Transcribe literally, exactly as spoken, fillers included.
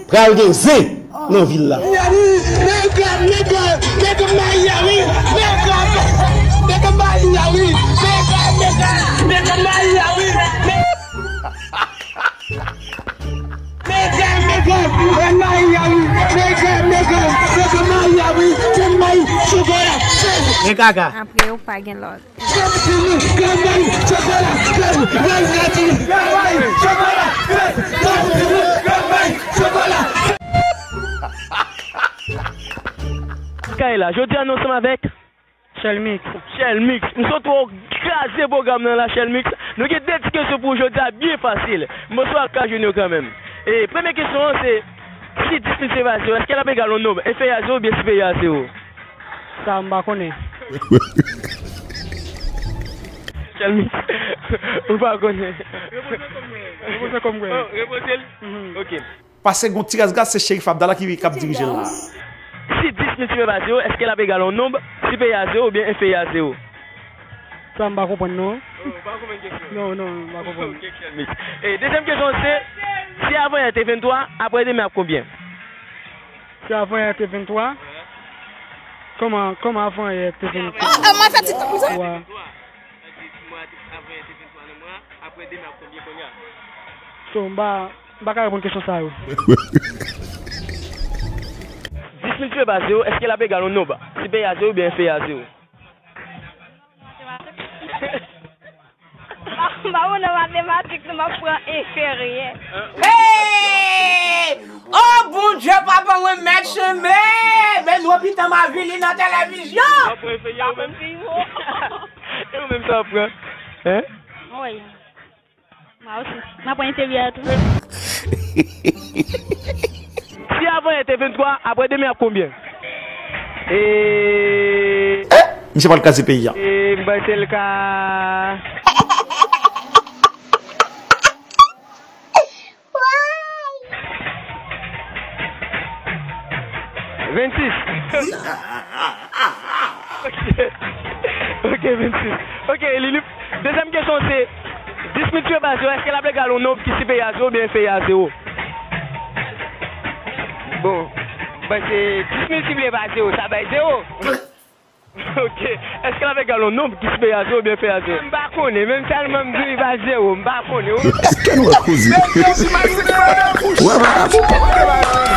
Pral gen zen nan vil la. Miami, mega, mega, mega Miami, mega, mega Miami, mega, mega, mega Miami, mega, mega, mega Miami, mega, mega, mega Miami, tèlman chokola. Men kaka. Apre yo pa gen lòt. Kay la, jodi a nou ansanm avèk Shelmix. Shelmix. M sot wè w kraze pwogram nan la, Shelmix. Nou gen de ti kesyon pou w jodi a, byen fasil. M panse w ap ka jwenn yo kanmenm. E premye kesyon an se, si dis miltipliye pa zewo, èske l ap egal yon nonb enferi a zewo oubyen siperye a zewo? Sa, m pa konnen. Shelmix, ou pa konnen. Repoze kò m, repoze kò m. Oh, repoze l? Mhm. Ok. Pase gon ti ras gras, se Cherif Abdallah ki, k ap dirije l la. Si dis miltipliye pa zewo, èske l ap egal yon nonb siperye a zewo oubyen enferi a zewo? Sa, m pa konprann, non. Oh, ou pa konprann kesyon? Non, non, m pa konprann. Ok, Shelmix. E dezyèm kesyon se, si avanyè te venntwa, apre demen ap konbyen? Si avanyè te venntwa? Kòman, kòman avanyè te venntwa? Oh, oh, mwen fè ti tan pou sa. Wa. Sa di, si mwa te, avanyè te venntwa nan mwa, apre demen ap konbyen kounye a? So, m pa, m pa ka reponn kesyon sa yo. Dis miltipliye pa zewo, èske l ap egal yon nonb siperye a zewo oubyen enferi a zewo? M pa bon nan matematik, non, m ap pran enferyè. Hey! Oh, Bondye, papa mwen, mèt chemen! Men nou pita m avili nan televizyon! W ap pran enferyè ou menm? E ou menm sa w ap pran? Hein? Wi. Mwen osi. M ap pran enferyè tou. Si avanyè te venntwa, apre demen ap konbyen? E Eh, misye pral kraze peyi a. E m panse l ka vennsis. Ok. Ok, vennsis. Ok, Lili. Dezyèm kesyon se, dis miltipliye pa zewo, èske l ap egal yon nonb ki siperye a zewo oubyen enferi a zewo? Bon, paske dis miltipliye pa zewo, sa bay zewo. Ok. Èske l ap egal yon nonb ki siperye a zewo oubyen enferi a zewo? M pa konnen, menm sèlman m di w li pa zewo, m pa konnen. Èske nou wè koze? Wè, wè, wè.